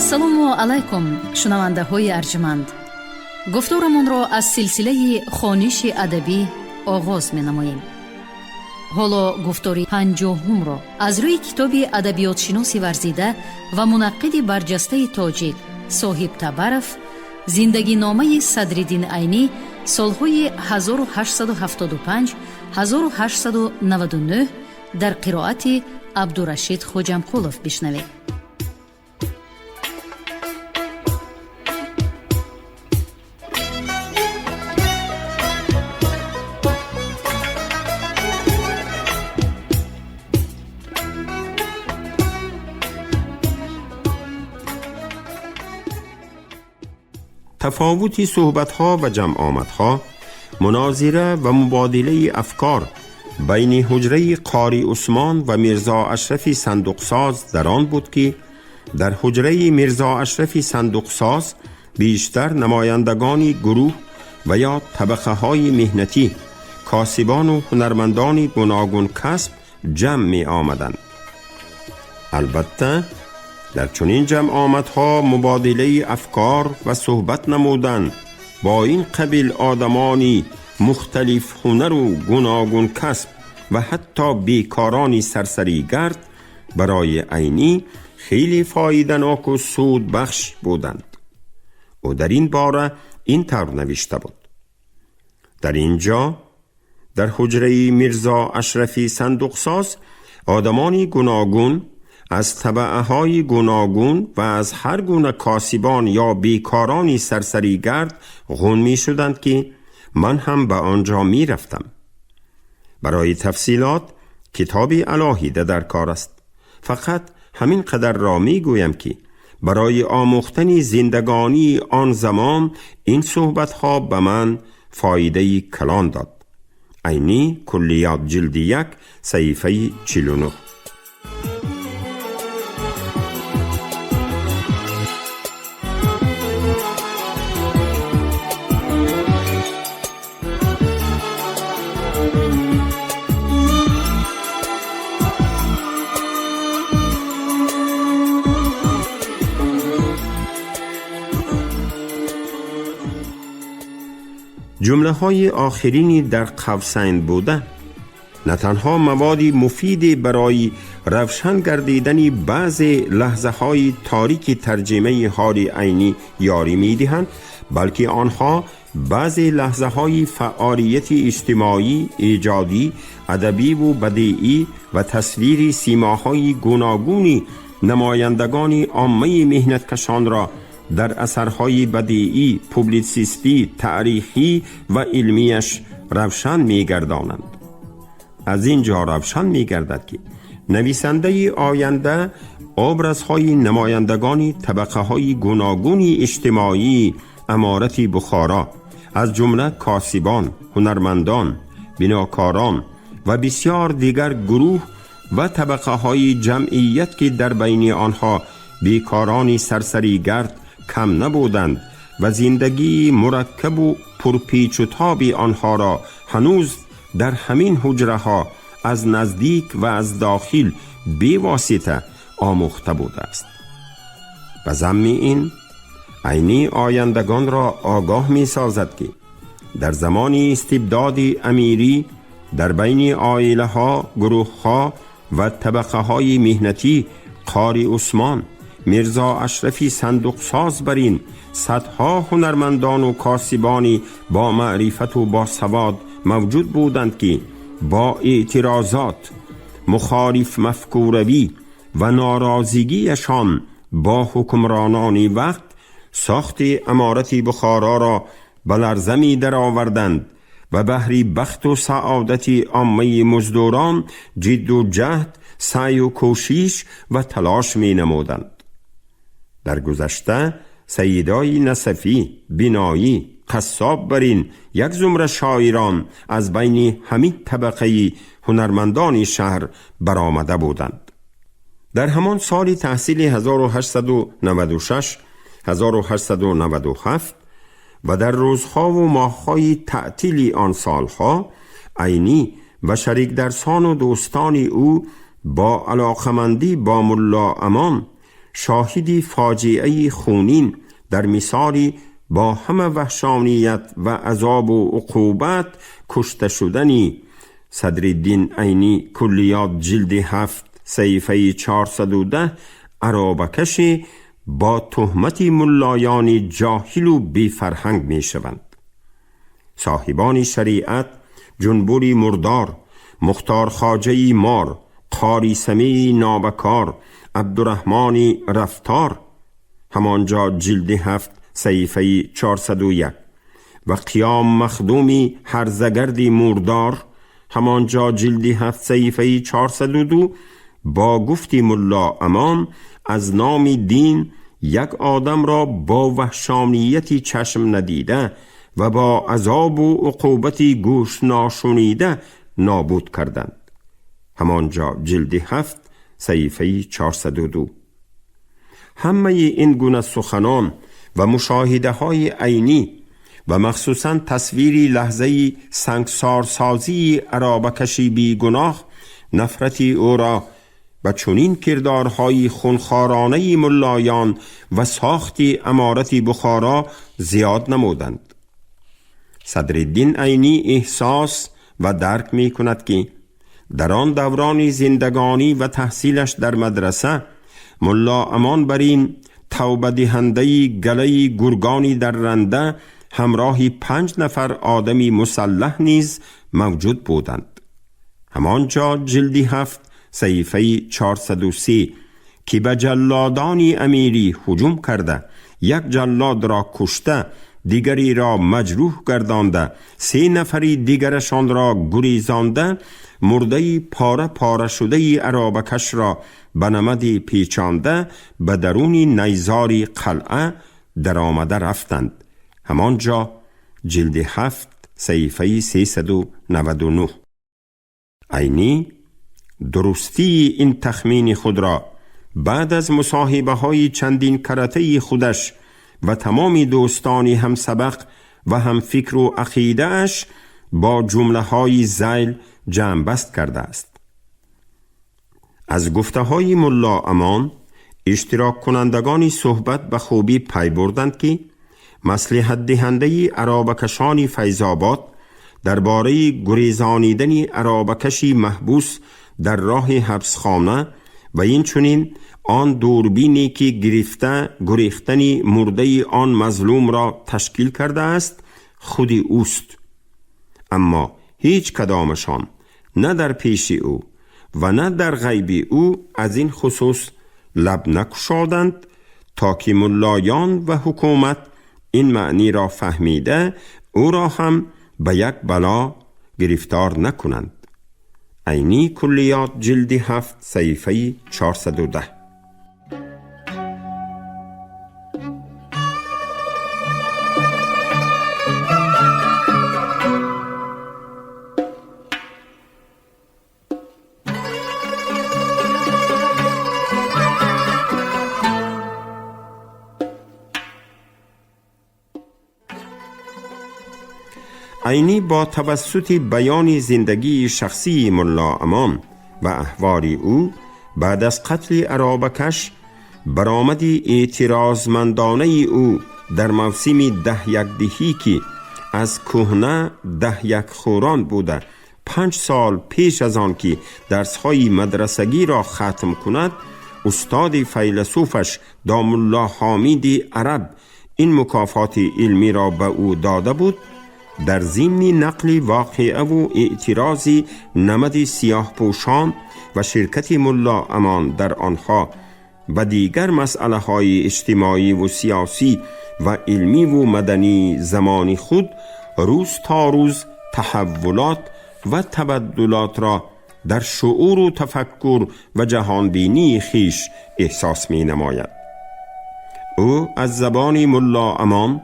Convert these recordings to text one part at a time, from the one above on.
Ассалому алайкум, шунавандаҳои арҷманд. Гуфторамонро аз силсилаи хониши адабӣ оғоз менамоем. Ҳоло гуфтори 50-умро аз рӯи китоби адабиётшиноси варзида ва мунаққиди барҷастаи тоҷик Соҳиб Табаров «Зиндагиномаи Садриддин Айнӣ солҳои 1875-1899» дар қироати Абдурашид Хоҷамқулов бишнавед. تفاوتی صحبتها و جمع آمدها، مناظره و مبادله افکار بین حجره قاری عثمان و میرزا اشرف صندوقساز در آن بود که در حجره میرزا اشرف صندوقساز بیشتر نمایندگان گروه و یا طبقه های مهنتی، کاسبان و هنرمندان گوناگون کسب جمع می آمدند. البته در چنین جمع آمدها مبادله افکار و صحبت نمودن با این قبیل آدمانی مختلف هنر و گوناگون کسب و حتی بیکارانی سرسری گرد برای عینی خیلی فایده‌ناک و سود بخش بودند. او در این باره این طور نوشته بود: در اینجا در حجره میرزا اشرفی صندوقساز آدمانی گوناگون از طبعه های گوناگون و از هر گونه کاسبان یا بیکارانی سرسری گرد غن می شدند که من هم به آنجا می رفتم. برای تفصیلات کتابی علاهیده در کار است. فقط همین قدر را می گویم که برای آموختن زندگانی آن زمان این صحبت ها به من فایده کلان داد. عینی، کلیات جلد 1 صحیفه 49. جمله های آخرینی در قوسین بوده نه تنها موادی مفید برای روشن گردیدن بعض لحظه های تاریک ترجمه حال عینی یاری می دهند، بلکه آنها بعض لحظه های فعالیت اجتماعی، ایجادی، ادبی و بدیعی و تصویر سیماهای گوناگونی نمایندگان عامه مهنتکشان را در اثرهای بدیعی، پوبلیسیستی، تاریخی و علمیش روشن می‌گردانند. از اینجا روشن می‌گردد که نویسنده آینده ابرزهای نمایندگان طبقه های گوناگون اجتماعی امارت بخارا از جمله کاسبان، هنرمندان، بناکاران و بسیار دیگر گروه و طبقه های جمعیت که در بین آنها بیکاران سرسری گرد کم نبودند و زندگی مرکب و پرپیچ و تاب آنها را هنوز در همین حجره ها از نزدیک و از داخل بی واسطه آموخته بوده است. به ضمن این عینی آیندگان را آگاه می سازد که در زمان استبداد امیری در بین عائله ها، گروه ها و طبقه های مهنتی قاری عثمان، میرزا اشرفی صندوقساز برین صدها هنرمندان و کاسبانی با معرفت و با سواد موجود بودند که با اعتراضات، مخالف مفکوروی و ناراضگیشان با حکمرانان وقت ساخت امارت بخارا را به لرزه می درآوردند و بهری بخت و سعادت عامه مزدوران جد و جهد، سعی و کوشش و تلاش می نمودند. در گذشته سیدای نصفی، بینایی، قصاب برین یک زمره شاعران از بین همین طبقه هنرمندان شهر برآمده بودند. در همان سال تحصیل 1896 1897 و در روزها و ماههای تعطیل آن سالها عینی و شریک درسان و دوستان او با علاقمندی با ملا امان شاهدی فاجعه خونین در مثالی با همه وحشانیت و عذاب و عقوبت کشته شدنی صدرالدین عینی کلیات جلد 7 صحیفه 410 عرابکش با تهمت ملایان جاهل و بی فرهنگ می شوند. صاحبان شریعت جنبوری مردار، مختار خواجه مار، قاری سمی نابکار، عبدالرحمن رفتار، همانجا جلد 7 صحیفه 401 و قیام مخدومی هرزگردی مردار، همانجا جلد 7 صحیفه 402 با گفتی ملا امان از نام دین یک آدم را با وحشانیتی چشم ندیده و با عذاب و عقوبتی گوش ناشنیده نابود کردند. همانجا جلد 7 صحیفه 402. همه این گونه سخنان و مشاهده های عینی و مخصوصا تصویری لحظه سنگسارسازی عرابکشی بی گناه نفرتی او را و چنین کردارهای خونخوارانه ملایان و ساخت امارت بخارا زیاد نمودند. صدرالدین عینی احساس و درک می کند که در آن دوران زندگانی و تحصیلش در مدرسه ملا امان بر این توبه دهنده گله گرگانی در رنده همراه 5 نفر آدمی مسلح نیز موجود بودند. همانجا جلد 7 صحیفه 403 که به جلادان امیری هجوم کرده، یک جلاد را کشته، دیگری را مجروح گردانده، 3 نفری دیگرشان را گریزانده، مرده پاره پاره شده عرابکش را به نمد پیچانده به درون نیزار قلعه در آمده رفتند. همانجا جلد 7 صحیفه 399. عینی درستی این تخمین خود را بعد از مصاحبه های چندین کرته خودش و تمام دوستانی هم سبق و هم فکر و عقیده اش با جمله های ذیل جمع بست کرده است. از گفته های ملا امان اشتراک کنندگان صحبت به خوبی پی بردند که مصلحت دهنده عرابکشان فیض آباد درباره گریزانیدن عرابکشی محبوس در راه حبسخانه و این چنین آن دوربینی که گرفته گریختن مرده آن مظلوم را تشکیل کرده است خود اوست. اما هیچ کدامشان نه در پیش او و نه در غیب او از این خصوص لب نکشادند تا که ملایان و حکومت این معنی را فهمیده او را هم به یک بلا گرفتار نکنند. عینی کلیات جلد 7 صحیفه 410. عینی با توسط بیان زندگی شخصی ملا امان و احوال او بعد از قتل عرابکش، برآمد اعتراضمندانه او در موسم 10 دهی که از کهنه 10 خوران بوده 5 سال پیش از آن که درسهای مدرسگی را ختم کند، استاد فیلسوفش داملا حامد عرب این مکافات علمی را به او داده بود، در ضمن نقل واقعه و اعتراض نمد سیاه پوشان و شرکت ملا امان در آنها و دیگر مسئله های اجتماعی و سیاسی و علمی و مدنی زمان خود، روز تا روز تحولات و تبدلات را در شعور و تفکر و جهانبینی خویش احساس می نماید. او از زبان ملا امان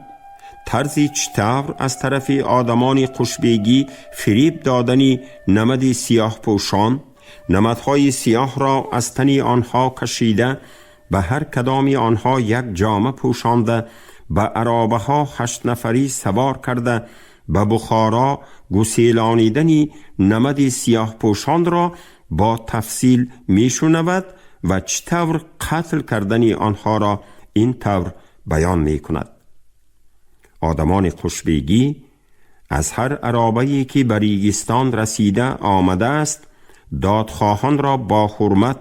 طرزی چطور از طرف آدمان خوشبیگی فریب دادن نمد سیاه پوشان، نمدهای سیاه را از تن آنها کشیده، به هر کدام آنها یک جامه پوشانده، به عرابه ها 8 نفری سوار کرده، به بخارا گسیلانیدن نمد سیاه پوشان را با تفصیل می شنود و چطور قتل کردن آنها را این طور بیان می کند. آدمان خوشبیگی از هر عرابه‌ای که به ریگستان رسیده آمده است، دادخواهان را با حرمت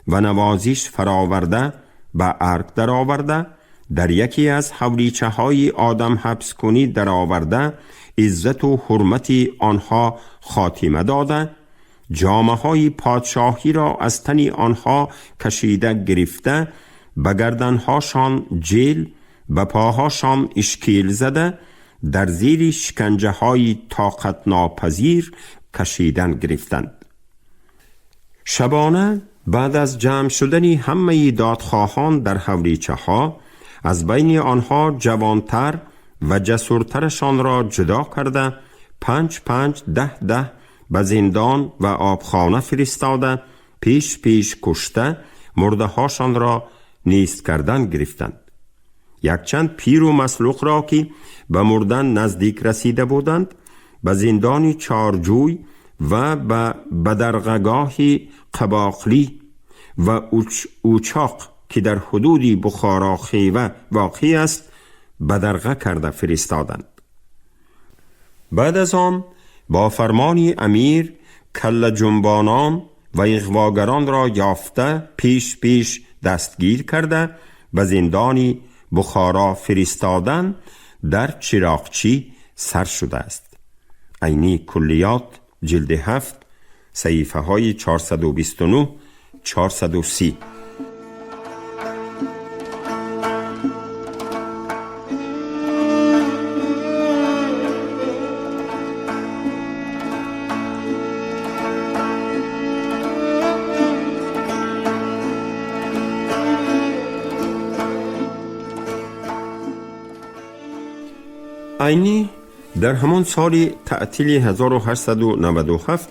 و نوازش فراورده به ارگ درآورده، در یکی از حولیچه های آدم حبس کنی درآورده، عزت و حرمت آنها خاتمه داده، جامه های پادشاهی را از تن آنها کشیده گرفته، به گردنهاشان جیل، به پاهاشان اشکیل زده، در زیر شکنجه های طاقت ناپذیر کشیدن گرفتند. شبانه بعد از جمع شدن همه دادخواهان در حولیچه ها، از بین آنها جوانتر و جسورترشان را جدا کرده، 5 5 10 10 به زندان و آبخانه فرستاده، پیش پیش کشته، مرده هاشان را نیست کردن گرفتند. یک چند پیر و مسلوق را که به مردن نزدیک رسیده بودند، به زندان چارجوی و به بدرقگاه قباقلی و اوچاق که در حدود بخارا خیوه واقع است، بدرقه کرده فرستادند. بعد از آن با فرمان امیر کل جنبانان و اغواگران را یافته، پیش پیش دستگیر کرده، به زندان بخارا فرستادن در چراغچی سر شده است. عینی کلیات جلد 7 صحیفه های 429 430. عینی در همان سال تعطیل 1897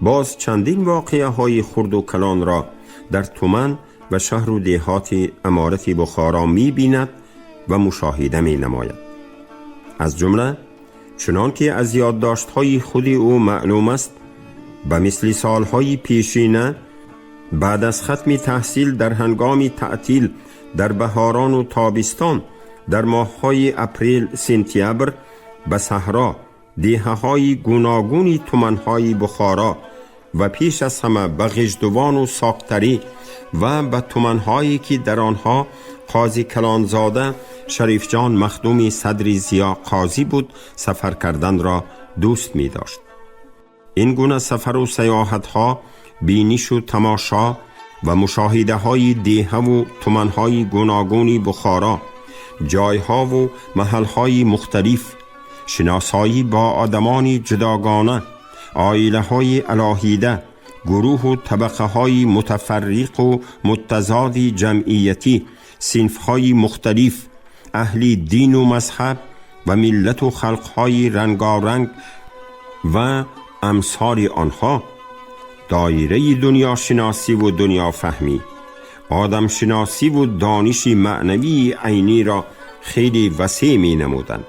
باز چندین واقعه های خرد و کلان را در تومن و شهر و دیهات امارت بخارا می بیند و مشاهده می نماید. از جمله چنان که از یادداشت های خود او معلوم است، به مثل سالهای پیشینه بعد از ختم تحصیل در هنگام تعطیل در بهاران و تابستان در ماه‌های اپریل سنتیابر به صحرا، دیه‌های گوناگونی تومن‌های بخارا و پیش از همه به غژدوان و ساختری و به تومن‌هایی که در آنها قاضی کلانزاده شریف جان مخدوم صدر ضیا قاضی بود سفر کردن را دوست می داشت. این گونه سفر و سیاحت‌ها، بینش و تماشا و مشاهده های دیهه و تومن‌های گوناگونی بخارا، جایها و محلهای مختلف، شناسایی با آدمان جداگانه، عائله های علاهیده، گروه و طبقه های متفرق و متضاد جمعیتی، صنف های مختلف، اهل دین و مذهب و ملت و خلق های رنگارنگ و امثال آنها، دایره دنیا شناسی و دنیا فهمی، آدم شناسی و دانش معنوی عینی را خیلی وسیع می نمودند.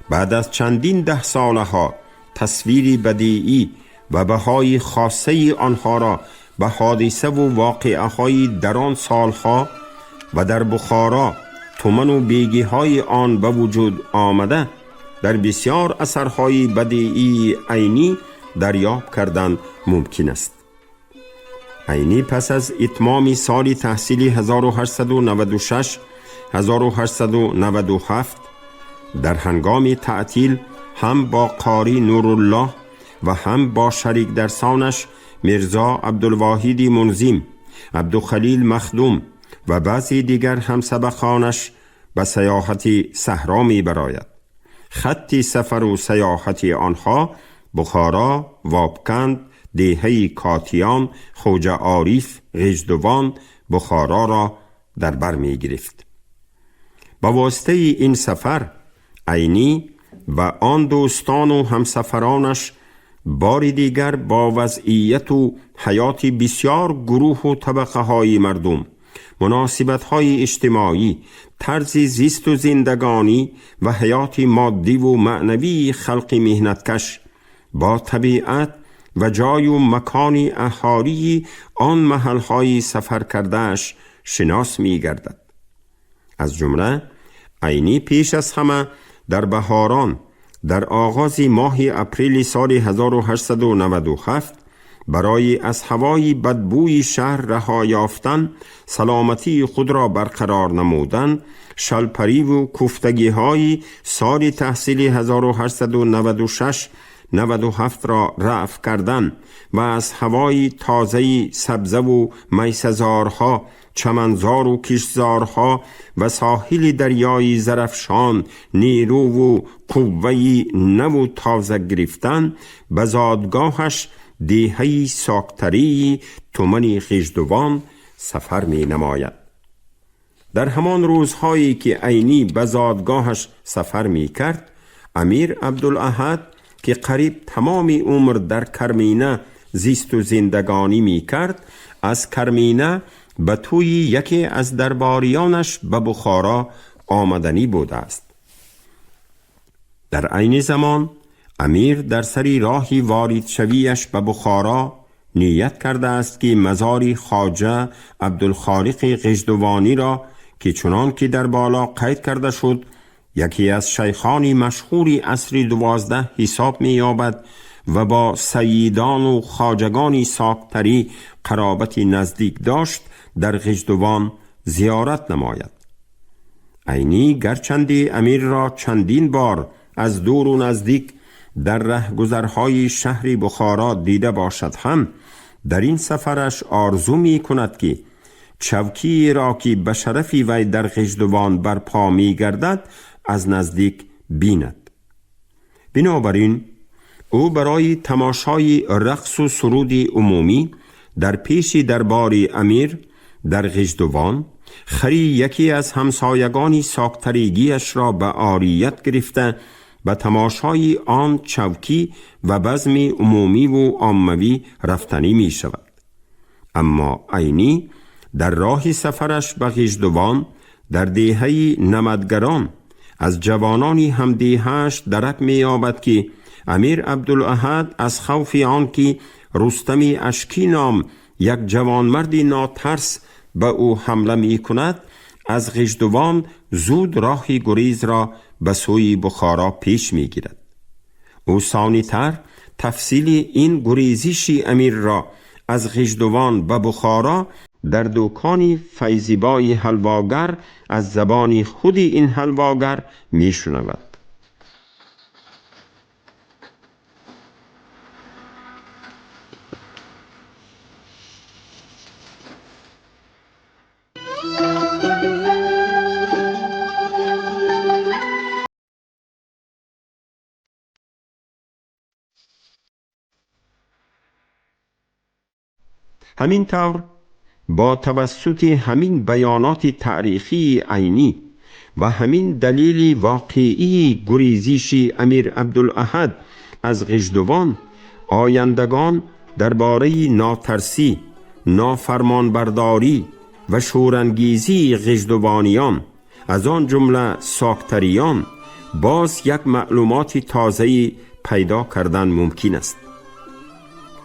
بعد از چندین ده سالها تصویر بدیعی و بهای خاصه آنها را به حادثه و واقعه های در آن سالها و در بخارا تومن و بیگی های آن به وجود آمده در بسیار اثرهای بدیعی عینی دریافت کردن ممکن است. عینی پس از اتمام سال تحصیل 1896 1897 در هنگام تعطیل هم با قاری نورالله و هم با شریک درسانش میرزا عبدالواحید منظم، عبدالخلیل مخدوم و بعضی دیگر هم سبقانش به سیاحت صحرا می براید. خط سفر و سیاحت آنها بخارا، وابکند، دیهه کاتیان، خوجه عارف، غژدوان، بخارا را در بر می گرفت. با واسطه این سفر عینی و آن دوستان و همسفرانش بار دیگر با وضعیت و حیات بسیار گروه و طبقه های مردم، مناسبت های اجتماعی، طرز زیست و زندگانی و حیات مادی و معنوی خلق مهنتکش با طبیعت و جای و مکان اهالی آن محلهای سفر کردهش شناس می گردد. از جمله عینی پیش از همه در بهاران در آغاز ماه اپریل سال 1897 برای از هوای بدبوی شهر رها یافتن، سلامتی خود را برقرار نمودن، شلپری و کوفتگی های سال تحصیل 1896-97 را رفع کردن و از هوای تازه سبزه و میسزارها، چمنزار و کشزارها و ساحل دریای زرفشان نیرو و قوه نو و تازه گرفتن، به زادگاهش دیهی ساکتری تومنی غژدوان سفر می نماید. در همان روزهایی که عینی به زادگاهش سفر می کرد، امیر عبدالاحد که قریب تمام عمر در کرمینه زیست و زندگانی می کرد، از کرمینه به توی یکی از درباریانش به بخارا آمدنی بوده است. در عین زمان امیر در سری راهی وارد شویش به بخارا نیت کرده است که مزار خواجه عبدالخالق غژدوانی را که چنان که در بالا قید کرده شد یکی از شیخان مشهور عصر 12 حساب می یابد و با سیدان و خواجگان ساکتری قرابت نزدیک داشت، در غژدوان زیارت نماید. عینی گرچندی امیر را چندین بار از دور و نزدیک در رهگذرهای شهر بخارا دیده باشد، هم در این سفرش آرزو می کند که چوکی را که به شرف وی در غژدوان برپا می گردد از نزدیک بیند. بنابراین او برای تماشای رقص و سرود عمومی در پیش دربار امیر در غژدوان خری یکی از همسایگان ساکتریگیش را به عاریت گرفته به تماشای آن چوکی و بزم عمومی و عاموی رفتنی می شود. اما عینی در راه سفرش به غژدوان در دیهه نمدگران از جوانانی هم دیهش درک می یابد که امیر عبدالاحد از خوف آن که رستم اشکی نام یک جوانمرد ناترس به او حمله می کند، از غژدوان زود راه گریز را به سوی بخارا پیش می گیرد. او ثانی تر تفصیل این گریزش امیر را از غژدوان به بخارا در دکان فیضیبای حلواگر از زبان خود این حلواگر می شنود. همین طور با توسط همین بیانات تاریخی عینی و همین دلیل واقعی گریزش امیر عبدالاحد از غژدوان، آیندگان درباره ناترسی، نافرمانبرداری و شورانگیزی غژدوانیان از آن جمله ساکتریان باز یک معلومات تازه پیدا کردن ممکن است.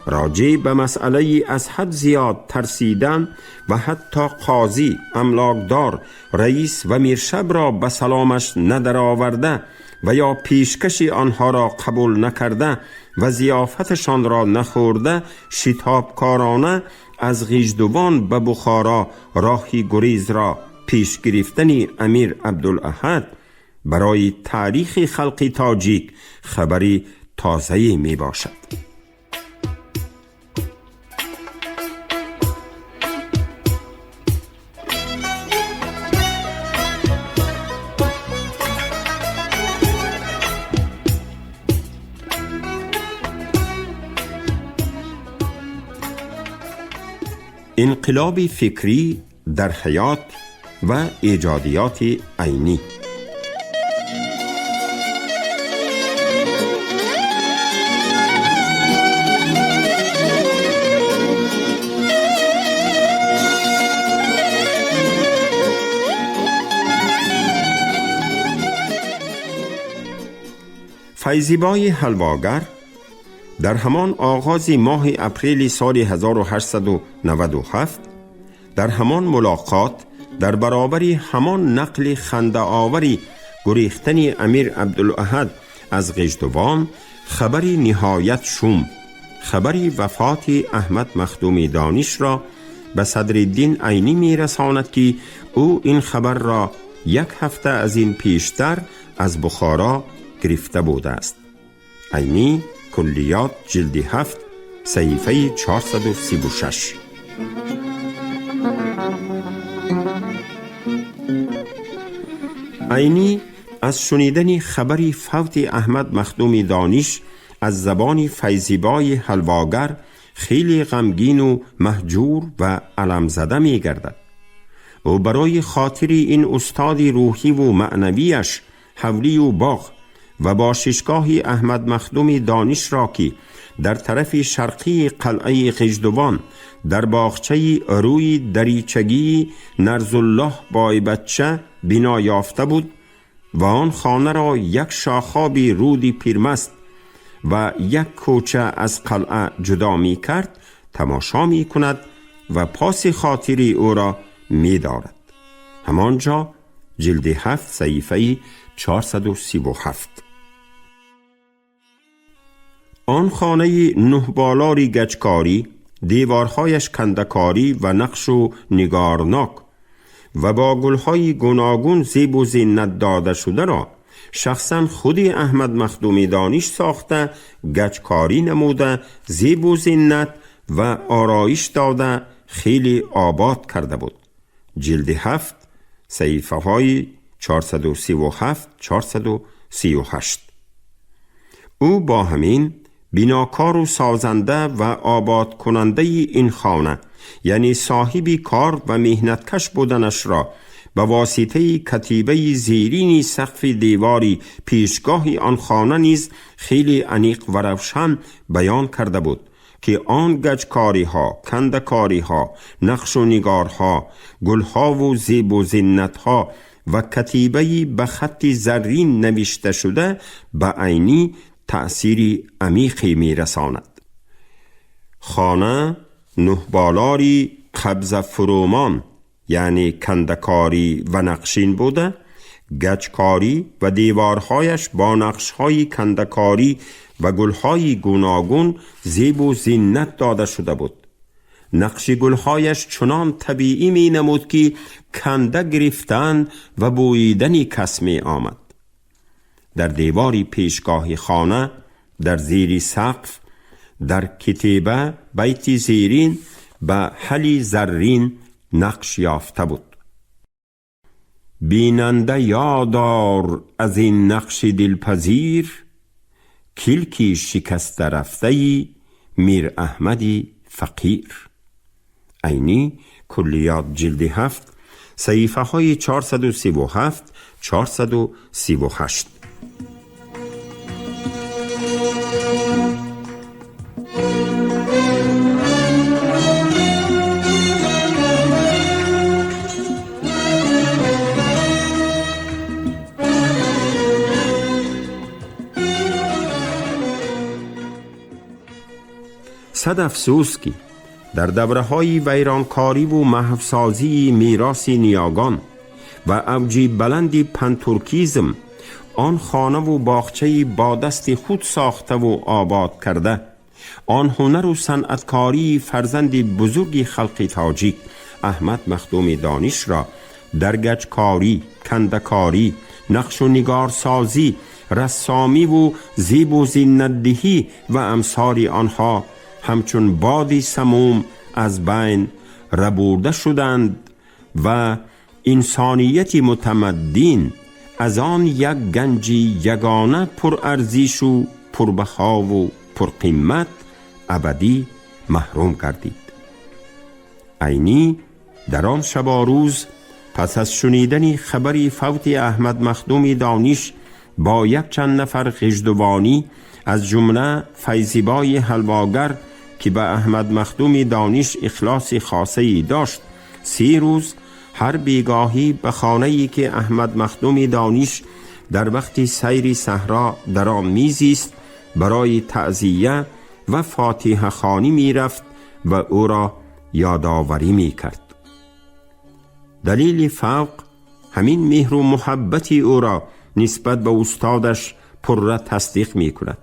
راجع به مسئله از حد زیاد ترسیدن و حتی قاضی، املاکدار، رئیس و میرشب را به سلامش ندرآورده و یا پیشکش آنها را قبول نکرده و ضیافتشان را نخورده، شتابکارانه از غژدوان به بخارا راهی گریز را پیش گرفتن امیر عبدالاحد برای تاریخ خلق تاجیک خبری تازه می باشد. انقلاب فکری در حیات و ایجادیات عینی. فیضیبای حلواگر Дар ҳамон оғози моҳи апрели соли 1897 дар ҳамон мулоқот дар баробари ҳамон нақли хандаовари гурехтани Амир Абдулаҳад аз Ғиждувон хабари ниҳоят шум, хабари вафоти Аҳмад Махдуми Донишро ба Садриддин Айнӣ мерасонад, ки ӯ ин хабарро як ҳафта аз ин пештар аз Бухоро гирифта будааст. Айнӣ, Куллиёт, ҷилди 7, саҳифаи 436. Айнӣ аз шунидани хабари фавти Аҳмад Махдуми Дониш аз забони Файзибои ҳалвогар хеле ғамгину маҳҷур ва аламзада мегардад. Ӯ барои хотири ин устоди рӯҳиву маънавиаш ҳавлию боғ ва бошишгоҳи Аҳмад Махдуми Донишро, ки дар тарафи шарқии қалъаи Ғиждувон дар боғчаи рӯи даричагии Нарзуллоҳ Бойбачча бино ёфта буд ва он хонаро як шохоби руди Пирмаст ва як кӯча аз қалъа ҷудо мекард, тамошо мекунад ва поси хотири ӯро медорад. Ҳамон ҷо, ҷилди 7, саҳифаи 437. Он хонаи нӯҳболори гачкорӣ, деворҳояш кандакорӣ ва нақшу нигорнок ва бо гулҳои гуногун зебу зинат дода шударо шахсан худи Аҳмад Махдуми Дониш сохта, гачкорӣ намуда, зебу зинат ва ороиш дода, хеле обод карда буд. Ҷилди 7, саҳифаҳои 437, 438. Ӯ бо ҳамин бинокору созанда ва ободкунандаи ин хона, яъне соҳиби кор ва меҳнаткаш буданашро ба воситаи катибаи зерини сақфи девори пешгоҳи он хона низ хеле аниқ ва равшан баён карда буд, ки он гачкориҳо, кандакориҳо, нақшу нигорҳо, гулҳову зебу зинатҳо ва катибаи ба хатти заррин навишта шуда ба Айнӣ таъсири амиқе мерасонад. Хона нӯҳболори қабзафурӯмон, яъне кандакорӣ ва нақшин буда, гачкорӣ ва деворҳояш бо нақшҳои кандакорӣ ва гулҳои гуногун зебу зинат дода шуда буд. Нақши гулҳояш чунон табиӣ менамуд, ки канда гирифтан ва бӯидани кас меомад. Дар девори пешгоҳи хона, дар зери сақф, дар китиба байти зерин ба ҳали заррин нақш ёфта буд: Бинанда ёдор аз ин нақши дилпазир, килки шикаста рафтаи Мир Аҳмади фақир. Айнӣ, Куллиёт, ҷилди 7, саҳифаҳои 437, 438. Сад афсӯс, ки дар давраҳои вайронкориву маҳвсозии мероси ниёгон ва авҷи баланди пантуркизм он хонаву боғчаи бо дасти худ сохтаву обод карда, он ҳунару санъаткории фарзанди бузурги халқи тоҷик Аҳмад Махдуми Донишро дар гачкорӣ, кандакорӣ, нақшу нигорсозӣ, рассомиву зебу зинатдиҳӣ ва амсори онҳо ҳамчун боди самум аз байн рабурда шуданд ва инсонияти мутамаддин аз он як ганҷи ягона пурарзишу пурбаҳову пурқимат абадӣ маҳрум гардид. Айнӣ дар он шаборӯз пас аз шунидани хабари фавти Аҳмад Махдуми Дониш бо якчанд нафар ғиждувонӣ, аз ҷумла Файзибои ҳалвогар, ки ба Аҳмад Махдуми Дониш ихлоси хосае дошт, 3 рӯз ҳар бегоҳӣ ба хонае, ки Аҳмад Махдуми Дониш дар вақти сайри саҳро дар он мезист, барои таъзия و فاتحه خوانی می رفت و او را یادآوری می کرد. دلیل فوق همین مهر و محبت او را نسبت به استادش پرره تصدیق می کند.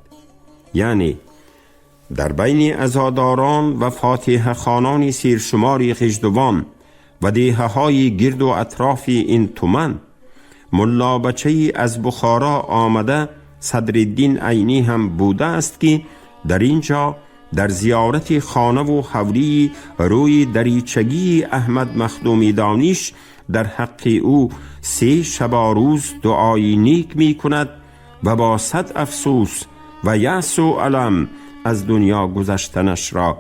یعنی در بین عزاداران و فاتحه خوانان سیرشمار غژدوان و دیهه های گرد و اطراف این تومن، ملا بچه از بخارا آمده صدرالدین عینی هم بوده است که در اینجا در زیارت خانه و حولی روی دریچگی احمد مخدومی دانش در حق او 3 شب روز دعای نیک می کند و با 100 افسوس و یأس و الم از دنیا گذشتنش را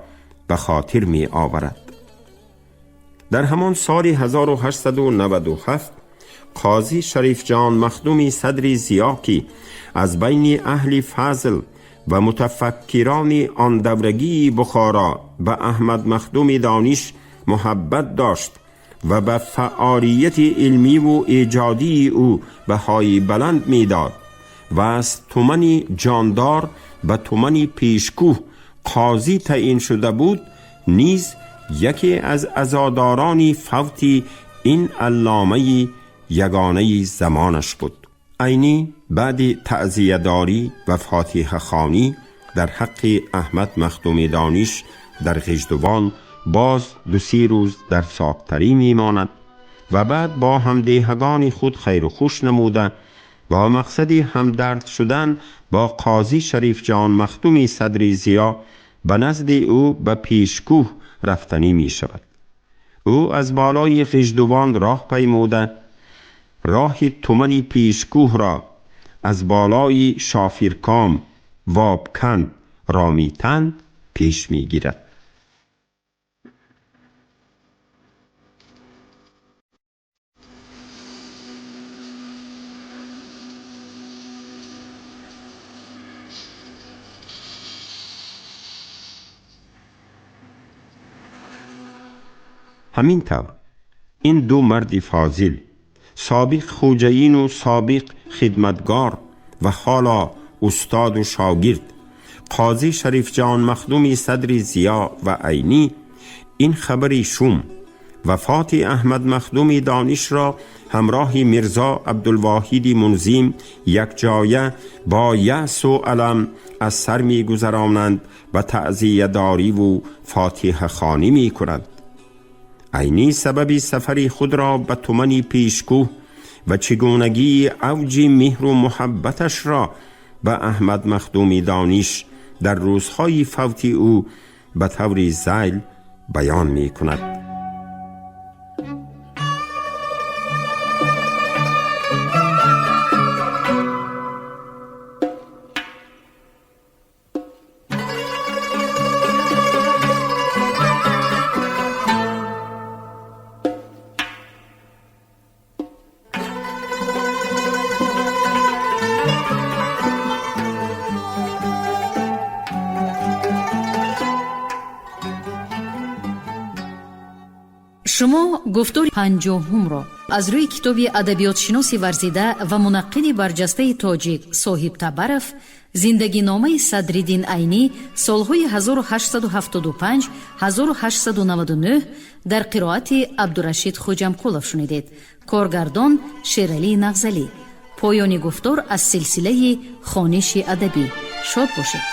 به خاطر می آورد. در همان سال 1897 قاضی شریف جان مخدومی صدر ضیا که از بین اهل فضل و متفکران آن دورگی بخارا به احمد مخدوم دانش محبت داشت و به فعالیت علمی و ایجادی او بهای بلند میداد و از تومن جاندار به تومن پیشکوه قاضی تعیین شده بود، نیز یکی از عزاداران فوت این علامه یگانه زمانش بود. عینی بعد تعزیه داری و فاتحه خوانی در حق احمد مخدوم دانش در غژدوان باز 2-3 روز در ساکتری میماند و بعد با همدیهگان خود خیر و خوش نموده با مقصد همدرد شدن با قاضی شریف جان مخدوم صدر ضیا به نزد او به پیشکوه رفتنی می شود. او از بالای غژدوان راه پیموده راه تومن پیشکوه را از بالای شافیرکام وابکند رامیتن پیش می گیرد. همین طور این دو مرد فاضل، سابق خوجین و سابق خدمتگار و حالا استاد و شاگرد، قاضی شریف جان مخدوم صدر ضیا و عینی، این خبر شوم وفات احمد مخدوم دانش را همراه میرزا عبدالواحید منظم یک جایه با یأس و الم از سر می گذرانند و تعزیه داری و فاتحه خوانی می کنند. عینی سبب سفر خود را به تومن پیشکوه و چگونگی اوج مهر و محبتش را به احمد مخدوم دانش در روزهای فوت او به طور ذیل بیان می کند. Шумо гуфтори 50-ро аз рӯи китоби адабиётшиноси варзида ва мунаққиди барҷастаи тоҷик Соҳиб Табаров «Зиндагиномаи Садриддин Айнӣ солҳои 1875-1899» дар қироати Абдурашид Хоҷамқулов шунидед. Коргардон Шералӣ Нағзалӣ. Поёни гуфтор аз силсилаи хониши адабӣ. Шод бошед.